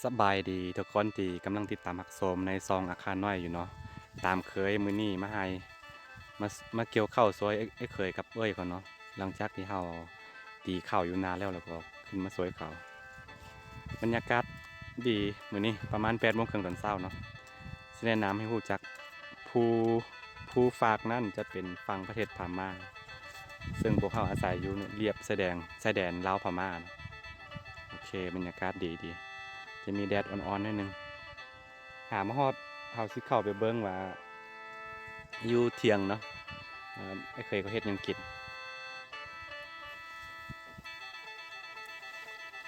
ສະບາຍດີທຸກຄົນທີ່ກຳລັງຕິດຕາມຮັບຊົມໃນຊ່ອງອາຄານນ້ອຍຢູ່ເນາະ. ຕາມເຄີຍມື້ນີ້ມາໄຮ່ ມາ ມາກ່ຽວເຂົ້າຊ່ວຍອ້າຍເຂີຍກັບເອື້ອຍເຂົາເນາະ. ຫຼັງຈາກທີ່ເຮົາຕີເຂົ້າຢູ່ນາແລ້ວ ແລ້ວກໍຂຶ້ນມາຊ່ວຍເຂົາ. ບັນຍາກາດດີມື້ນີ້ ປະມານແປດໂມງເຄິ່ງຕອນເຊົ້າເນາະ. ຊິແນະນຳໃຫ້ຮູ້ຈັກ ພູ ພູຟາກນັ້ນຈະເປັນຝັ່ງປະເທດພະມ້າ ເຊິ່ງພວກເຮົາອາໄສຢູ່ລຽບຊາຍແດນ ຊາຍແດນລາວພະມ້າ. ໂອເຄ ບັນຍາກາດດີໆ ຈະມີແດດອ່ອນໆໜ້ອຍໜຶ່ງ. ຫາມາຮອດ ເຮົາຊິເຂົ້າໄປເບິ່ງວ່າຢູ່ທ່ຽງເນາະ ເອີ ອ້າຍເຂີຍເຂົາເຮັດຫຍັງກິນ.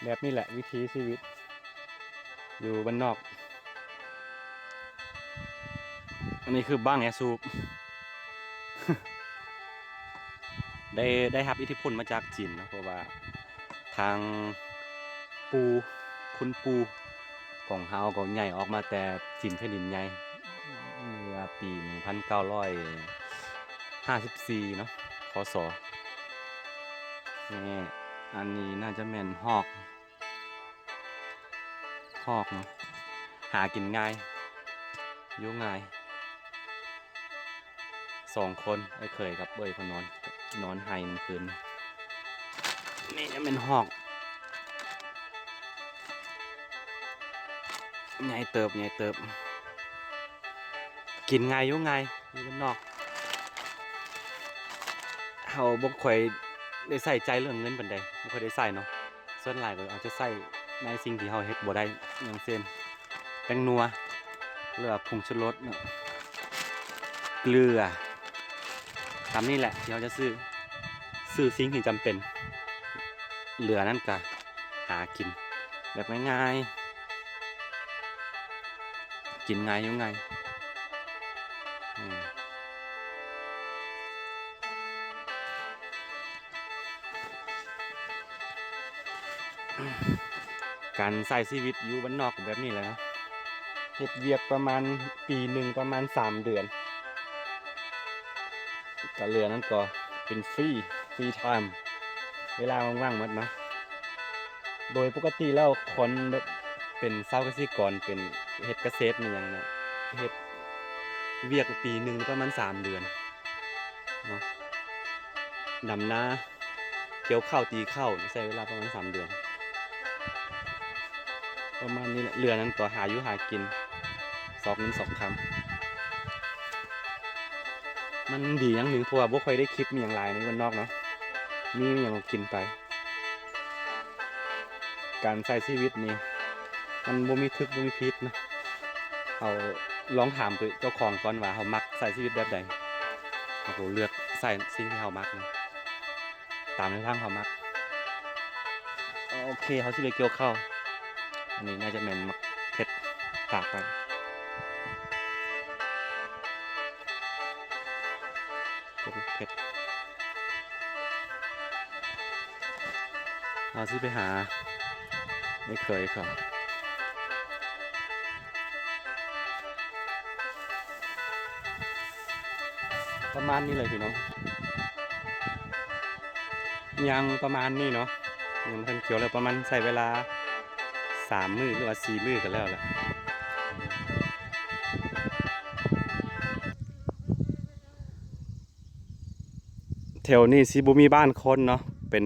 ແບບນີ້ແຫຼະວິຖີຊີວິດຢູ່ບ້ານນອກ. ອັນນີ້ຄືບັ້ງແອສູບ ໄດ້ ໄດ້ຮັບອິດທິພົນມາຈາກຈີນເນາະ ເພາະວ່າທາງປູ່ ຄຸນປູ່ຂອງເຮົາກໍໃຫຍ່ອອກມາແຕ່ຈີນແຜ່ນດິນໃຫຍ່ ເມື່ອປີໜຶ່ງພັນເກົ້າຮ້ອຍຫ້າສິບສີ່ເນາະ ຄ.ສ. ນີ້ ອັນນີ້ໜ້າຈະແມ່ນຮອກ ຮອກເນາະ ຫາກິນງ່າຍ ຢູ່ງ່າຍ ສອງຄົນ ອ້າຍເຂີຍກັບເອື້ອຍເຂົານອນ ນອນໄຮ່ນຳຄືນ. ນີ້ແມ່ນຮອກ ໃຫຍ່ເຕີບ ໃຫຍ່ເຕີບ. ກິນງ່າຍຢູ່ງ່າຍ ຢູ່ບ້ານນອກ ເຮົາບໍ່ຄ່ອຍໄດ້ໃສ່ໃຈເລື່ອງເງິນປານໃດ ບໍ່ຄ່ອຍໄດ້ໃສ່ເນາະ. ສ່ວນຫຼາຍກໍເອົາໃຈໃສ່ໃນສິ່ງທີ່ເຮົາເຮັດບໍ່ໄດ້ ຢ່າງເຊັ່ນ ແປ້ງນົວ ຫຼືວ່າຜົງຊູລົດເນາະ ເກືອ ຕາມນີ້ແຫຼະທີ່ເຮົາຈະຊື້ ຊື້ສິ່ງທີ່ຈຳເປັນ ເຫຼືອນັ້ນກະຫາກິນແບບງ່າຍໆ ກິນງ່າຍຢູ່ງ່າຍ. ອືມ ການໃຊ້ຊີວິດຢູ່ບ້ານນອກແບບນີ້ແຫຼະເນາະ ເຮັດວຽກປະມານປີໜຶ່ງປະມານສາມເດືອນ ກະເຫຼືອນັ້ນກໍເປັນຟຣີ ຟຣີທາມ ເວລາວ່າງໆໝົດເນາະ. ໂດຍປົກກະຕິແລ້ວຄົນແບບເປັນຊາວກະສິກອນ ເປັນເຮັດກະເສດແມ່ນຫຍັງນະ ເຮັດວຽກປີໜຶ່ງປະມານສາມເດືອນເນາະ ດຳນາ ກ່ຽວເຂົ້າ ຕີເຂົ້າ ໃຊ້ເວລາປະມານສາມເດືອນ ປະມານນີ້ແຫຼະ. ເຫຼືອນັ້ນກໍຫາຢູ່ຫາກິນ ຊອກເງິນຊອກຄຳ. ມັນດີຢ່າງໜຶ່ງ ເພາະວ່າບໍ່ຄ່ອຍໄດ້ຄິດມີຫຍັງຫຼາຍໃນບ້ານນອກເນາະ ມີຫຍັງກໍກິນໄປ. ການໃຊ້ຊີວິດນີ້ມັນບໍ່ມີຖືກບໍ່ມີຜິດເນາະ. ເຮົາລອງຖາມໂຕເຈົ້າຂອງກ່ອນວ່າເຮົາມັກໃຊ້ຊີວິດແບບໃດ ເຮົາກໍເລືອກໃຊ້ສິ່ງທີ່ເຮົາມັກເນາະ ຕາມແນວທາງເຮົາມັກ. ໂອເຄ ເຮົາຊິໄປກ່ຽວເຂົ້າ. ອັນນີ້ໜ້າຈະແມ່ນໝາກເຜັດຕາກໄວ້ ເຜັດ ເຜັດ. ເຮົາຊິໄປຫາໄອ້ເຂີຍເຂົາ ປະມານນີ້ເລີຍພີ່ນ້ອງ ຍ່າງປະມານນີ້ເນາະ ຍັງບໍ່ທັນກ່ຽວເລີຍ ປະມານໃຊ້ເວລາສາມມື້ ຫຼືວ່າສີ່ມື້ກໍແລ້ວລະ. ແຖວນີ້ຊິບໍ່ມີບ້ານຄົນເນາະ ເປັນ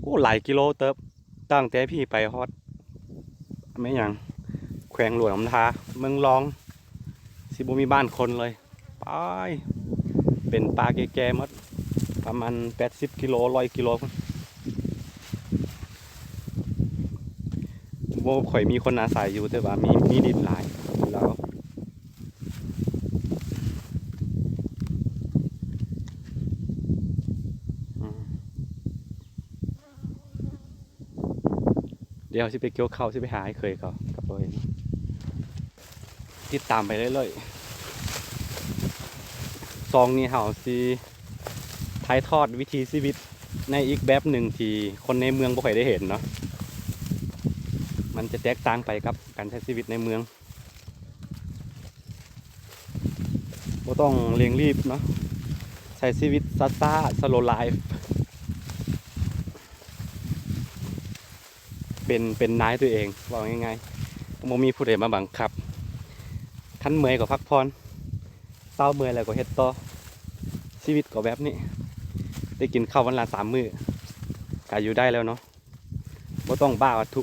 ໂອ້ ຫຼາຍກິໂລເຕີບ ຕັ້ງແຕ່ພີ້ໄປຮອດ ແມ່ນຫຍັງ ແຂວງຫຼວງນ້ຳທາ ເມືອງລອງ ຊິບໍ່ມີບ້ານຄົນເລີຍ ໄປ ເປັນປ່າແກ່ໆໝົດ ປະມານແປດສິບກິໂລ ຮ້ອຍກິໂລພຸ້ນ. ບໍ່ຄ່ອຍມີຄົນອາໄສຢູ່ ແຕ່ວ່າມີ ມີດິນຫຼາຍຢູ່ລາວ. ອືມ ດຽວຊິໄປກ່ຽວເຂົ້າ ຊິໄປຫາອ້າຍເຂີຍເຂົາກັບໂຕເອງ. ຕິດຕາມໄປເລື້ອຍໆ. ຊ່ອງນີ້ເຮົາຊິຖ່າຍທອດວິຖີຊີວິດໃນອີກແບບໜຶ່ງທີ່ຄົນໃນເມືອງບໍ່ຄ່ອຍໄດ້ເຫັນເນາະ. ມັນຈະແຕກຕ່າງໄປກັບການໃຊ້ຊີວິດໃນເມືອງ. ບໍ່ຕ້ອງເລັ່ງລີບເນາະ. ໃຊ້ຊີວິດຊ້າໆ slow life. ເປັນ ເປັນນາຍຕົວເອງ ເວົ້າງ່າຍໆ ບໍ່ມີຜູ້ໃດມາບັງຄັບ. ຄັນເມື່ອຍກໍພັກຜ່ອນ, ເຊົາເມື່ອຍແລ້ວກໍເຮັດຕໍ່. ຊີວິດກໍແບບນີ້, ໄດ້ກິນເຂົ້າວັນລະສາມມື້ ກະຢູ່ໄດ້ແລ້ວເນາະ, ບໍ່ຕ້ອງບ້າວັດຖຸ.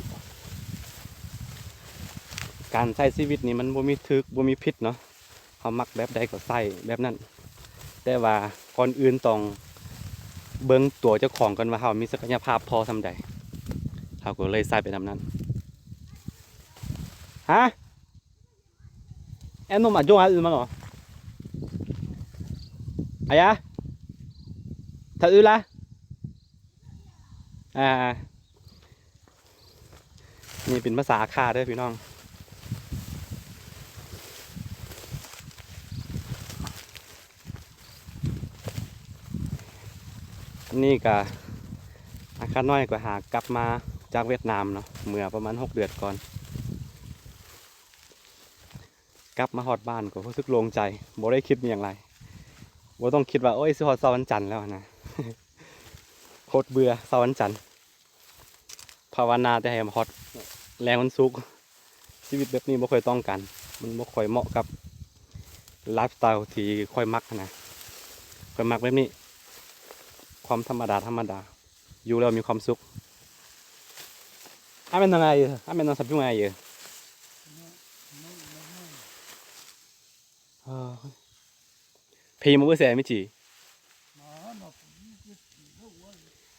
ການໃຊ້ຊີວິດນີ້ມັນບໍ່ມີຖືກ ບໍ່ມີຜິດເນາະ. ເຮົາມັກແບບໃດກໍໃຊ້ແບບນັ້ນ, ແຕ່ວ່າກ່ອນອື່ນຕ້ອງເບິ່ງຕົວເຈົ້າຂອງກ່ອນວ່າເຮົາມີສັກກະຍະພາບພໍສ່ຳໃດ, ເຮົາກໍເລີຍໃຊ້ໄປນຳນັ້ນ. ຮະ? ແອນນົມອາໂຈອາອືມາເນາະ. ອາຍາ? ຖ້າອືລະ? ອ່າ ນີ້ເປັນພາສາອາຂ່າເດີພີ່ນ້ອງ. ອັນນີ້ກະອາຂ່ານ້ອຍກໍຫາກັບມາຈາກຫວຽດນາມເນາະ ເມື່ອປະມານຫົກເດືອນກ່ອນ. ກັບມາຮອດບ້ານກໍຮູ້ສຶກໂລ່ງໃຈ, ບໍ່ໄດ້ຄິດຫຍັງຫຼາຍ, ບໍ່ຕ້ອງຄິດວ່າ ໂອ້ຍ ຊິຮອດເຊົ້າວັນຈັນແລ້ວນະ. ໂຄດເບື່ອເຊົ້າວັນຈັນ. ພາວະນາແຕ່ໃຫ້ມາຮອດແລງວັນສຸກ. ຊີວິດແບບນີ້ບໍ່ຄ່ອຍຕ້ອງການ, ມັນບໍ່ຄ່ອຍເໝາະກັບໄລຟ໌ສະໄຕລ໌ທີ່ຂ້ອຍມັກຫັ້ນນະ. ຂ້ອຍມັກແບບນີ້, ຄວາມທຳມະດາ ທຳມະດາ, ຢູ່ແລ້ວມີຄວາມສຸກ. ອາແມ່ນນາງອາຍ, ອາແມ່ນນາງສັບຈຸງອາຍ. ເອີ ເພຍມາເບີແສມິຈິ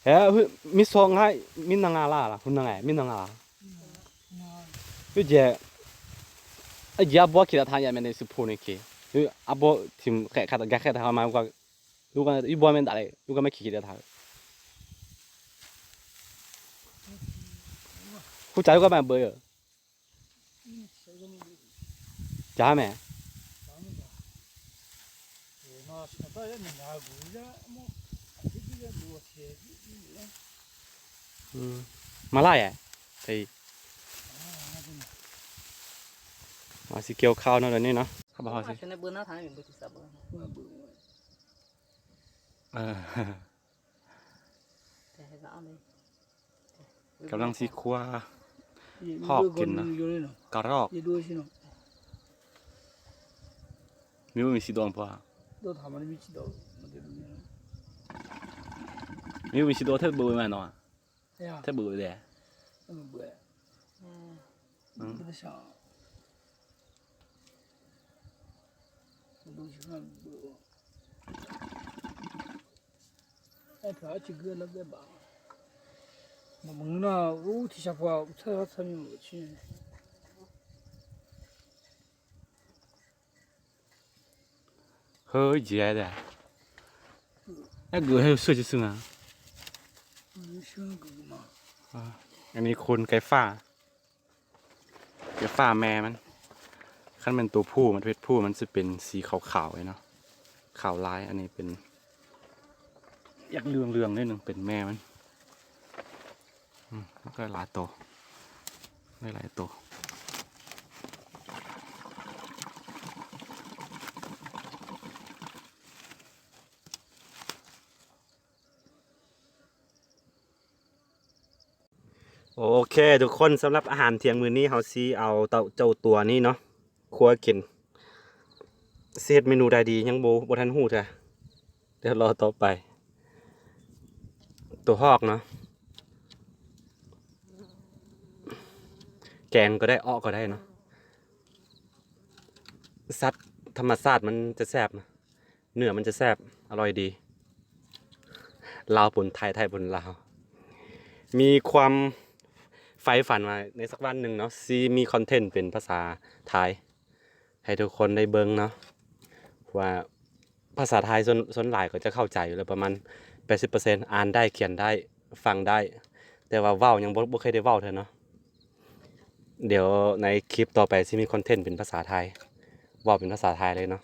ເອີ ມິຊອງໄຮ ມິນນາງາລາລະ ຄຸນນາງແອ ມິນນາງາລາ ຢູເຈ ອາເຈຍ ອາບົວຄິດລະທານ ຍາແມ່ນເດ ສຸໂພນິເຄ ອາບົວ ທິມແຂກ ແຂກ ແຂກ ເຮົາມາ ລູກ ລູກ ອີບົວແມ່ນດາເລ ລູກ ແມ່ນຂີ້ເດທາ ຮູ້ຈັກ ລູກ ແມ່ນເບີ ຈາແມ່ ອືມ ມາຫຼາຍແອະ ໄປ ວ່າຊິກ່ຽວເຂົ້າເນາະ ດຽວນີ້ເນາະ ເຂົາບອກວ່າຊິ ເອີ ກຳລັງຊິຂົ້ວ ຫອກກິນນະ ກະຣອກ ມີບໍ່ມີສີດອງ ພໍ່ ມີບໍ່ມີສີດອງ ເທິດເບີແມ່ນເນາະ ເທິດເບີແດ່ ເອີ ເບີ ອືມ ອັນນີ້ຄົນໄກ່ຟ້າ ເປັນຝາແມ່ມັນ ຄັນແມ່ນໂຕຜູ້ ມັນເປັນເພດຜູ້ ມັນຊິເປັນສີຂາວໆເນາະ ຂາວລາຍ ອັນນີ້ເປັນ ຢາກເຫຼືອງໆໜ້ອຍໜຶ່ງ ເປັນແມ່ມັນ ອືມ ມັນກໍຫຼາຍໂຕ ໄດ້ຫຼາຍໂຕ. ໂອເຄທຸກຄົນ ສຳລັບອາຫານທ່ຽງມື້ນີ້ ເຮົາຊິເອົາເຈົ້າ ເຈົ້າຕົວນີ້ເນາະ ຄົວກິນ ຊິເຮັດເມນູໃດດີ ຍັງບໍ່ ບໍ່ທັນຮູ້ເທື່ອ ດຽວລໍຕໍ່ໄປ ຕົວຮອກເນາະ ແກງກໍໄດ້ ເອາະກໍໄດ້ເນາະ ສັດທຳມະຊາດມັນຈະແຊບນະ. ເນື້ອມັນຈະແຊບ ອະລ່ອຍດີ ລາວປົນໄທ ໄທປົນລາວ ມີຄວາມໃຝ່ຝັນວ່າໃນສັກວັນໜຶ່ງເນາະ ຊິມີຄອນເທັນເປັນພາສາໄທ ໃຫ້ທຸກຄົນໄດ້ເບິ່ງເນາະ ວ່າພາສາໄທສ່ວນ ສ່ວນຫຼາຍກໍຈະເຂົ້າໃຈຢູ່ແລ້ວ ປະມານແປດສິບເປີເຊັນ ອ່ານໄດ້ ຂຽນໄດ້ ຟັງໄດ້ ແຕ່ວ່າເວົ້າຍັງບໍ່ ບໍ່ເຄີຍໄດ້ເວົ້າເທື່ອເນາະ ດຽວໃນຄລິບຕໍ່ໄປຊິມີຄອນເທັນເປັນພາສາໄທ ເວົ້າເປັນພາສາໄທເລີຍເນາະ.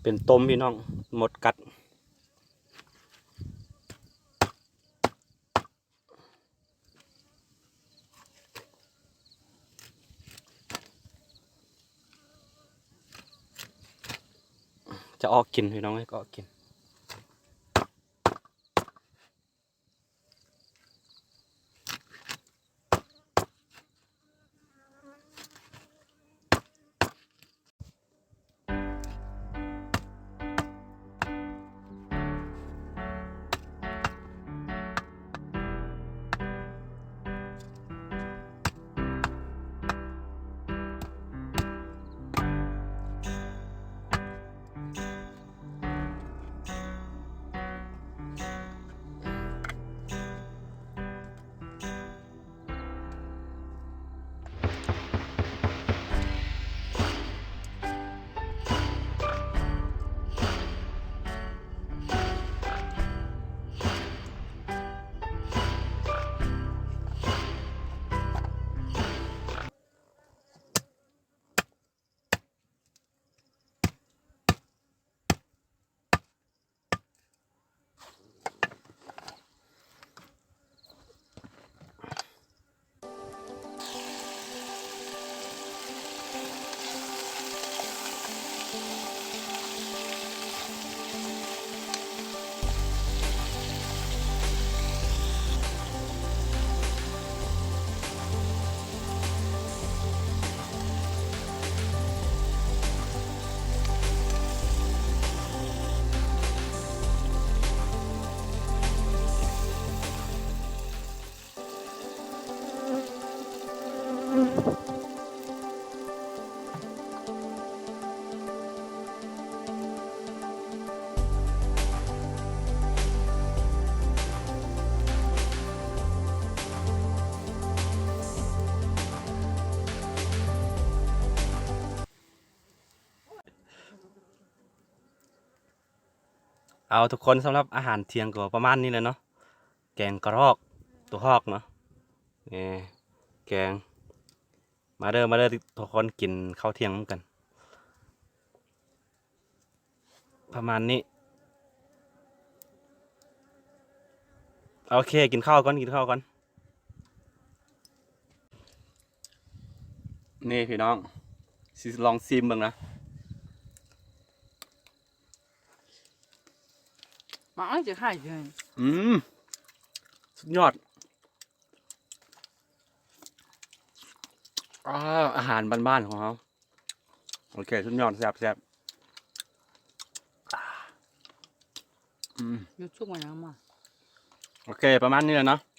ເປັນຕົມພີ່ນ້ອງ ມົດກັດ. ຈະອອກກິນພີ່ນ້ອງເອີຍ ກໍອອກກິນ. ເອົາ ທຸກຄົນ ສຳລັບອາຫານທ່ຽງກໍປະມານນີ້ແຫຼະເນາະ ແກງກະຮອກ ຕົວຮອກເນາະ ນີ້ ແກງ ມາເດີ ມາເດີ ທຸກຄົນ ກິນເຂົ້າທ່ຽງນຳກັນ ປະມານນີ້ ໂອເຄ ກິນເຂົ້າກ່ອນ ກິນເຂົ້າກ່ອນ. ນີ້ພີ່ນ້ອງ ຊິລອງຊີມເບິ່ງນະ ມາເອົາຈະຂາຍເທື່ອ ອືມ ສຸດຍອດ ອາ ອາຫານບ້ານໆຂອງເຮົາ ໂອເຄ ສຸດຍອດ ແຊບໆ ອືມ ຢູ່ຊຸກມາຍັງມາ ໂອເຄ ປະມານນີ້ແຫຼະເນາະ.